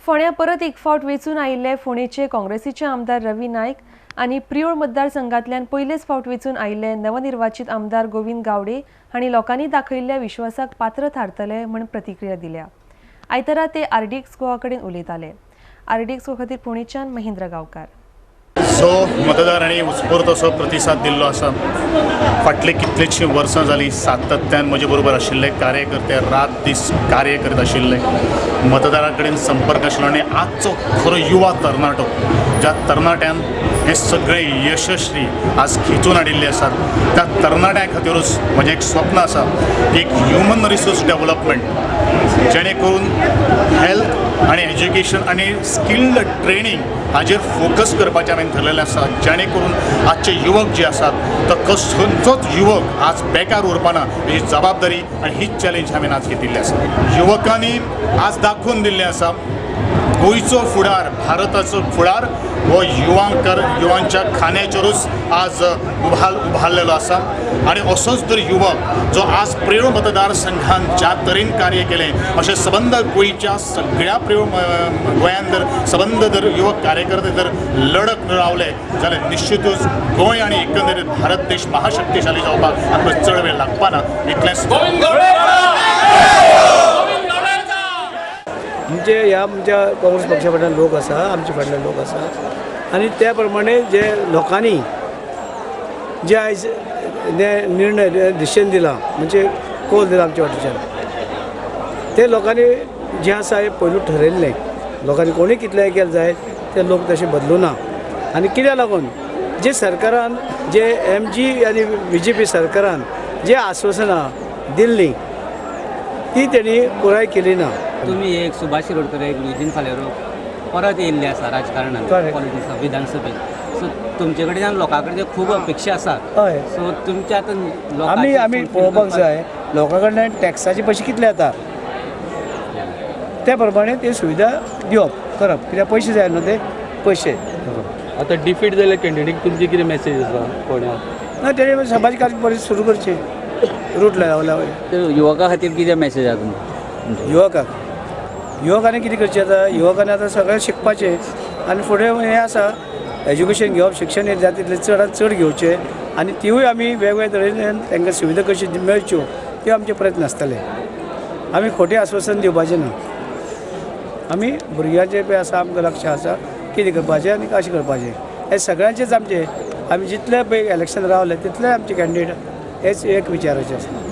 फोंड्या परत एक फावट वेंचून आयिल्ले फोंडेचे काँग्रेसीचे आमदार रवी नायक आनी प्रियोळ मतदारसंघांतल्यान पयलेच फावट वेंचून आयिल्ले नवनिर्वाचित आमदार गोविंद गावडे हांणी लोकांनी दाखयिल्ल्या विश्वासाक पात्र थारतले म्हूण प्रतिक्रिया दिल्या. आयतारा ते आरडीएक्स गोवा कडेन उलयताले. आरडीएक्स गोवा खातीर पुणेच्यान महेंद्र गांवकार. सो मतदारांनी उत्स्फूर्त असो प्रतिसाद दिल्लो आसा. फाटली कितलीशीं वर्सां जालीं सातत्यान म्हजे बरोबर आशिल्ले कार्यकर्ते रात दीस कार्य करीत आशिल्ले, मतदारां कडेन संपर्क आशिल्लो आनी आजचो खरो युवा तरणाटो ज्या तरणाट्यान हें सगळें यशस्वी आज खेचून हाडिल्लें आसात त्या तरणाट्या खातीरूच म्हजें एक स्वप्न आसा की एक ह्युमन रिसोर्स डेवलपमेंट जेणे करून हेल्थ आनी एज्युकेशन आनी स्किल्ड ट्रेनींग हाजेर फोकस करपाचें हांवें थरयलें आसा, जेणे करून आजचे युवक जे आसात तो खंयचोच युवक आज बेकार उरपाना ही जबाबदारी आनी हीच चॅलेंज हांवें आज घेतिल्ली आसा. युवकांनी आज दाखोवन दिल्लें आसा गोंयचो फुडार, भारताचो फुडार हो युवांच्या खांद्याचेरूच आज उभारलेलो आसा आनी असोच जर युवक जो आज प्रियोळ मतदारसंघान ज्या तरेन कार्य केलें अशें सबंद गोंयच्या सगळ्या प्रियोळ गोंयान जर सबंद जर युवक कार्यकर्ते जर लडत रावले जाल्यार निश्चितूच गोंय आनी एकंदरीत भारत देश महाशक्तिशाली जावपाक आमकां चड वेळ लागपाना इतलेंच. म्हणजे ह्या आमच्या काँग्रेस पक्षा फाटल्यान लोक आसा, आमच्या फाटल्यान लोक आसा आनी त्या प्रमाणे जे लोकांनी जे आयज निर्णय डिसिजन दिला म्हणजे कॉल दिला आमच्या वाटेच्यान ते लोकांनी जें आसा हें पयलू ठरयल्लें. लोकांनी कोणी कितलें केलें जाय ते लोक तशें बदलूं ना आनी कित्याक लागून जे सरकारान जे एमजी आनी बीजेपी सरकारान जे आश्वासनां दिल्लीं ती तेणी पुराय केली ना. तुम्ही एक सुभाष शिरोडकर एक लुईझिन फालेरो परत येयल्ले आसा राजकारणान, पॉलिटिक्सान, विधानसभेत. सो तुमचे कडल्यान लोकां कडेन खूब अपेक्षा आसात. हय. सो तुमच्या आतां आमी आमी पळोवपाक जाय लोकां कडल्यान टॅक्साचे पयशे कितले येता त्या प्रमाणे ते सुविधा दिवप करप, कित्याक पयशे जाय न्हू ते पयशे. आतां डिफीट जाल्ल्या कॅन्डिडेट तुमची कितें मॅसेज आसा फोंड्यां? ना तेणे समाज कार्य परत सुरू करचें, रूट लावला. युवका खातीर कितें मॅसेज आसा तुमकां? युवकाक युवकांनी कितें करचें आतां, युवकांनी आतां सगळें शिकपाचें आनी फुडें हें आसा एज्युकेशन घेवप, शिक्षण हें जाता तितलें चडांत चड घेवचें आनी तिवूय आमी वेगवेगळे तरेन तांकां सुविधा कशी मेळच्यो त्यो आमचे प्रयत्न आसतले. आमी खोटें आश्वासन दिवपाचें ना, आमी भुरग्यांचें पळय आसा आमकां लक्ष आसा कितें करपाचें आनी कशें करपाचें हें सगळ्यांचेच आमचें. आमी जितले पळय इलेक्शन रावले तितले आमचे कॅन्डिडेट हेच एक विचाराचे आसा.